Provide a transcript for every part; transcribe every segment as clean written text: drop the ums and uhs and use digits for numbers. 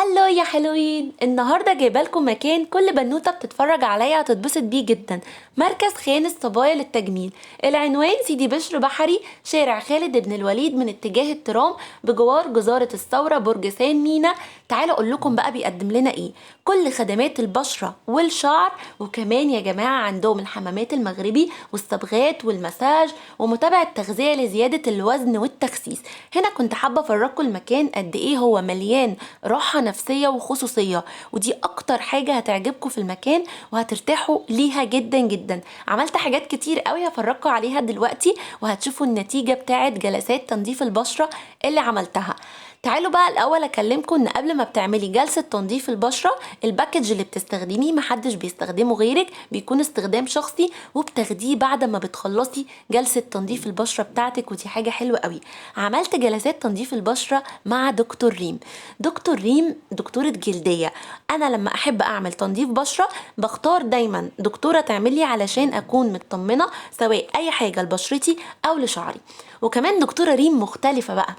Hello يا حلوين، النهارده جايبالكم مكان كل بنوته بتتفرج عليا هتتبسط بيه جدا. مركز خان الصبايا للتجميل. العنوان سيدي بشر بحري، شارع خالد بن الوليد من اتجاه الترام بجوار جزارة الثورة، برج سان مينا. تعالوا اقول لكم بقى بيقدم لنا ايه. كل خدمات البشرة والشعر، وكمان يا جماعة عندهم الحمامات المغربي والصبغات والمساج ومتابعة تغذية لزيادة الوزن والتخسيس. هنا كنت حابة افرجكم المكان قد ايه هو مليان راحة نفسية وخصوصية، ودي اكتر حاجة هتعجبكم في المكان وهترتاحوا ليها جدا جدا. عملت حاجات كتير قوي هفرجكم عليها دلوقتي وهتشوفوا النتيجة بتاعت جلسات تنظيف البشرة اللي عملتها. تعالوا بقى الاول اكلمكم ان قبل ما بتعملي جلسة تنظيف البشرة، ال package اللي بتستخدميه محدش بيستخدمه غيرك، بيكون استخدام شخصي وبتاخديه بعد ما بتخلصي جلسة تنظيف البشرة بتاعتك، ودي حاجة حلوة قوي. عملت جلسات تنظيف البشرة مع دكتور ريم. دكتور ريم دكتورة جلدية. انا لما احب اعمل تنظيف بشرة بختار دايما دكتورة تعملي علشان اكون مطمنة سواء اي حاجة لبشرتي او لشعري. وكمان دكتورة ريم مختلفة بقى،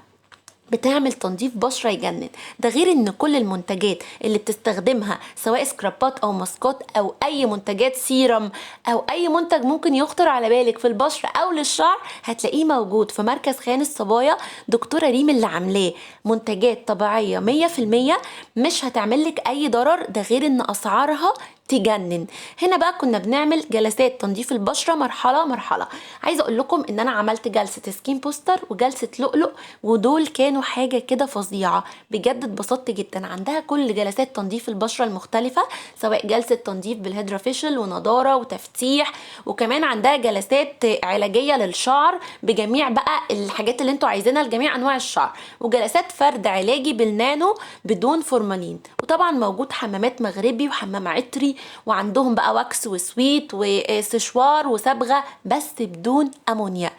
بتعمل تنظيف بشرة يجنن. ده غير ان كل المنتجات اللي بتستخدمها سواء سكرابات او ماسكات او اي منتجات سيرم او اي منتج ممكن يخطر على بالك في البشرة او للشعر هتلاقيه موجود في مركز خان الصبايا. دكتورة ريم اللي عاملاه منتجات طبيعية 100%، مش هتعملك اي ضرر، ده غير ان اسعارها تجنن. هنا بقى كنا بنعمل جلسات تنظيف البشرة مرحلة مرحلة. عايزة اقول لكم ان انا عملت جلسة skin booster وجلسة لؤلؤ، ودول كانوا حاجة كده فظيعة بجد، اتبسطت جدا. عندها كل جلسات تنظيف البشرة المختلفة، سواء جلسة تنظيف بال hydrafacial ونضارة وتفتيح، وكمان عندها جلسات علاجية للشعر بجميع بقى الحاجات اللي انتوا عايزينها لجميع انواع الشعر، وجلسات فرد علاجي بالنانو بدون فورمالين. وطبعا موجود حمامات مغربي وحمام عطري، وعندهم بقى wax و sweet وسشوار وصبغة بس بدون امونيا.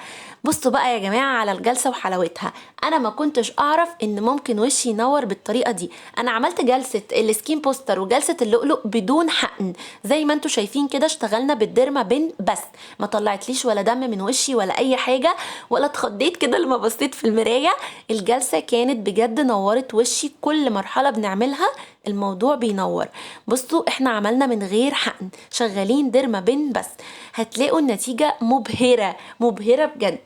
بصوا بقى يا جماعة على الجلسة وحلاوتها. انا ما كنتش اعرف ان ممكن وشي ينور بالطريقة دي. انا عملت جلسة ال skin booster وجلسة اللؤلؤ بدون حقن، زي ما انتوا شايفين كده اشتغلنا بال derma pen بس، ما طلعتليش ولا دم من وشي ولا اي حاجة، ولا اتخضيت كده لما بصيت في المراية. الجلسة كانت بجد نورت وشي، كل مرحلة بنعملها الموضوع بينور. بصوا احنا عملنا من غير حقن، شغالين derma pen بس، هتلاقوا النتيجة مبهرة مبهرة بجد.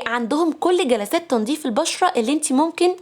عندهم كل جلسات تنظيف البشرة اللي انت ممكن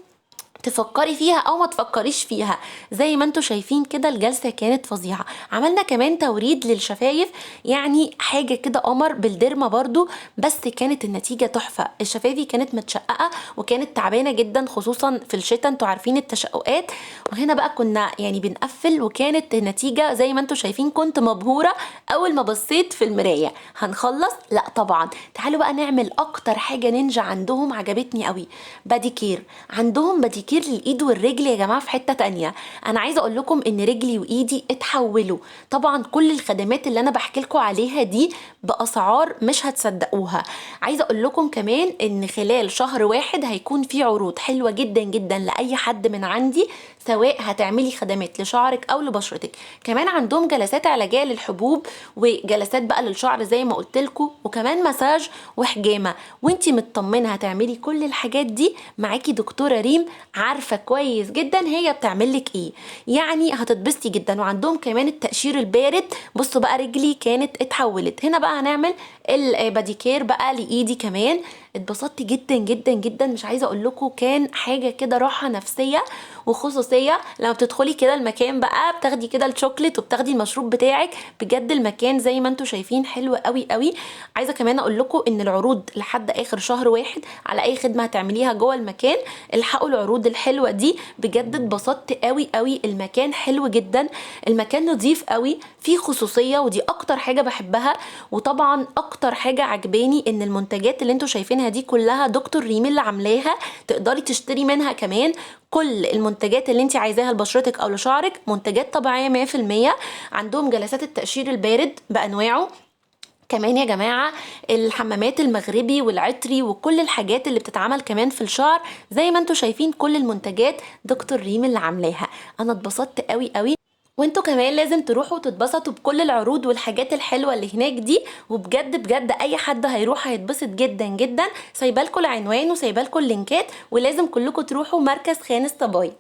تفكري فيها او ما تفكريش فيها، زي ما انتوا شايفين كده الجلسة كانت فظيعة. عملنا كمان توريد للشفايف، يعني حاجة كده قمر بال derma برضو، بس كانت النتيجة تحفة. الشفايفي كانت متشققة وكانت تعبانة جدا، خصوصا في الشتاء انتوا عارفين التشققات. وهنا بقى كنا يعني بنقفل، وكانت النتيجة زي ما انتوا شايفين. كنت مبهورة اول ما بصيت في المراية. هنخلص؟ لا طبعا. تعالوا بقى نعمل اكتر حاجة نينجا عندهم عجبتني قوي، باديكير. عندهم باديكير للايد والرجل يا جماعة في حتة تانية. انا عايزه اقول لكم ان رجلي وايدي اتحولوا. طبعا كل الخدمات اللي انا بحكي لكم عليها دي باسعار مش هتصدقوها. عايزه اقول لكم كمان ان خلال شهر واحد هيكون في عروض حلوة جدا جدا لاي حد من عندي، سواء هتعملي خدمات لشعرك او لبشرتك. كمان عندهم جلسات علاجية للحبوب وجلسات بقى للشعر زي ما قلت لكم، وكمان مساج وحجامه. وانتي مطمنه هتعملي كل الحاجات دي معاكي دكتورة ريم، عارفه كويس جدا هي بتعملك ايه، يعني هتتبسطي جدا. وعندهم كمان التقشير البارد. بصوا بقى رجلي كانت اتحولت. هنا بقى هنعمل الباديكير بقى لايدي كمان. اتبسطت جدا جدا جدا، مش عايزه اقول لكم كان حاجة كده راحة نفسية وخصوصيه. لما بتدخلي كده المكان بقى بتاخدي كده الشوكليت وبتاخدي المشروب بتاعك. بجد المكان زي ما انتم شايفين حلو قوي قوي. عايزه كمان اقول لكم ان العروض لحد اخر شهر واحد على اي خدمة هتعمليها جوه المكان. الحقوا العروض الحلوة دي، بجد اتبسطت قوي قوي. المكان حلو جدا، المكان نظيف قوي، فيه خصوصية، ودي اكتر حاجة بحبها. وطبعا اكتر حاجة عجباني ان المنتجات اللي انتم شايفينها دي كلها دكتور ريم اللي عاملاها، تقدري تشتري منها كمان كل المنتجات اللي انت عايزاها لبشرتك او لشعرك، منتجات طبيعية 100%. عندهم جلسات التقشير البارد بانواعه، كمان يا جماعة الحمامات المغربي والعطري وكل الحاجات اللي بتتعمل كمان في الشعر. زي ما انتم شايفين كل المنتجات دكتور ريم اللي عاملاها. انا اتبسطت قوي قوي، وانتوا كمان لازم تروحوا وتتبسطوا بكل العروض والحاجات الحلوة اللي هناك دي. وبجد بجد اي حد هيروح هيتبسط جدا جدا. سايبالكوا العنوان وسايبالكوا اللينكات، ولازم كلكم تروحوا مركز خان الصبايا.